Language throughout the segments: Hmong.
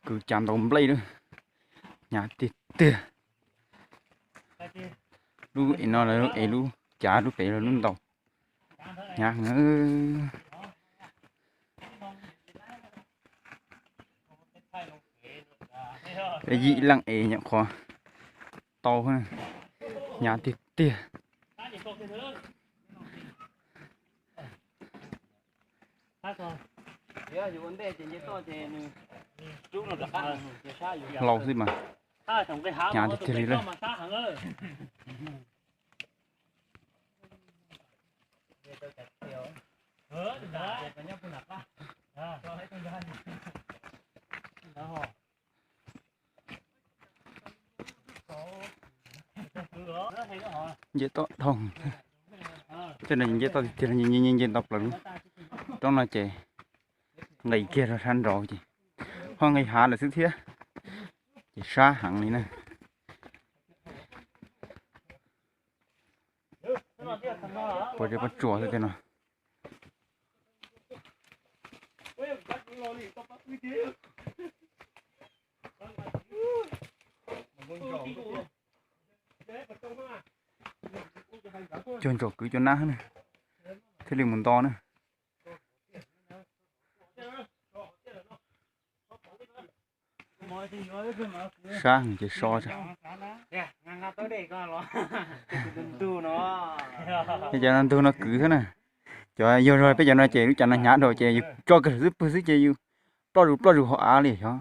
Kwv cav ntaus nplej lawm, hnyav tiag tiag. Lub es no lawv es lub cav, lub pem lub ntaus, hnyav heev. Peb yim leej es nyuam qhuav tau, hnyav tiag tiag. Hlau xwb mas hnyav tiag tiag li lawm. Nce toj dhau, tej no nce toj tiag tiag, nce nce nce nce nto plaws lub roob no ces nqis kiag rau sab nraud ces ho nqis hav lawm xwb thiab. Ces sab heev li na. Puas tsuas xwb tej no. Cuag ntsaum kwv cov nab na, thiaj li mus nto na. Sab heev ces so. Peb cov no ntug no kwv xwb na. Cov yog zog peb cov no ces lub cav no hnyav dhau ces yus tso kiag xwb pwg xwb ces yus ploj zus ploj zus hauv av li xyov.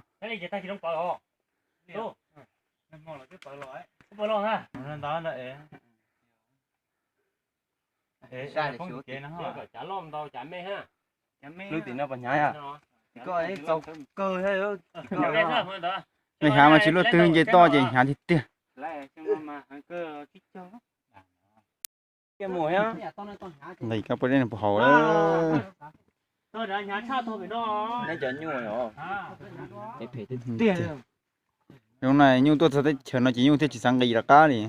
Lub tim no puas hnyav yom? Koj txaus kawg thiab. Nqis hav mas tsis luaj twg, nce toj ces hnyav tiag tiag. Nqis kab puas dej no puas haus. Zoo na nyuj tuaj txog teb chaws no ces nyuj thiaj tsis xav nqis rov qab li.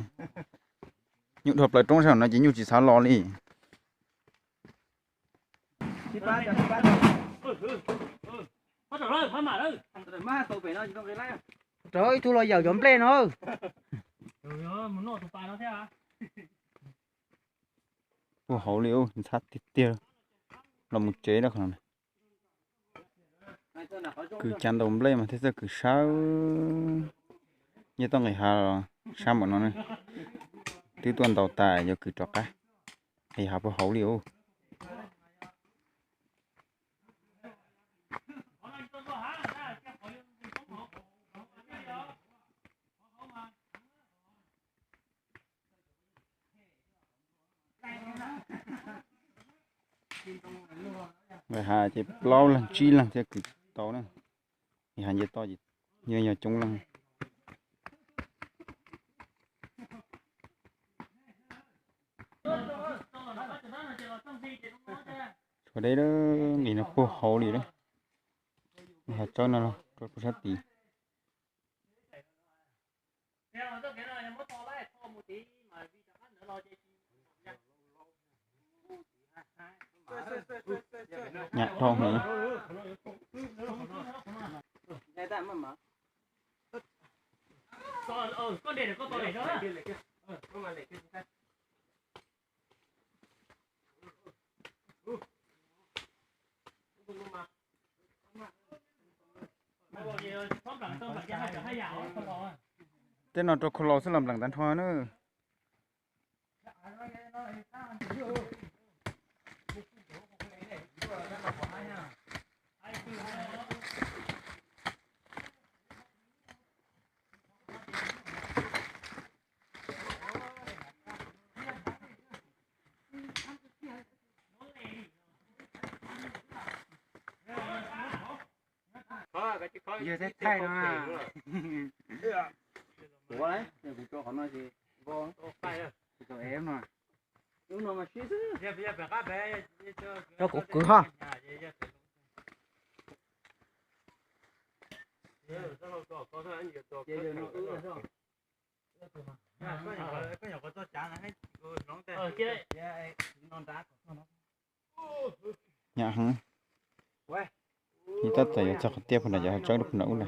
Nyuj dhau plaws roob sab no ces nyuj tsis xav los li. Rau ib tug los yawm cov nplej no. Puag hauv li, ntxhab tiag tiag. Los mus tsev lawm qhov no. Kwv cav ntaus nplej mas thiaj txawj kwv sab. Nce toj nqis hav los sab npaum no ne. Twb tuaj ntaus tas yuav kwv rov qab. Nqis hav puag hauv li os. Nqis hav ces plaub leeg tsib leeg thiaj kwv tau na. Nqis hav nce toj ces yog yog coob leej. Tshuav deb, nqis no puag hauv li lawm. Nqis hav tsawb no rau puag sab tid. Nyam dhau heev. Tej no rau khau laus xwb los npleem tag nrho na. Yog teb thaij no. Kuv, kuv tso qhov no ces npo, kuv tau ev no. Lub no mas sib xwb. Rau kuv kwv ho. Nyam heev. Ib tab tom yuav txog qhov tiaj puag nram, yuav tsaws lub puag nram ub na.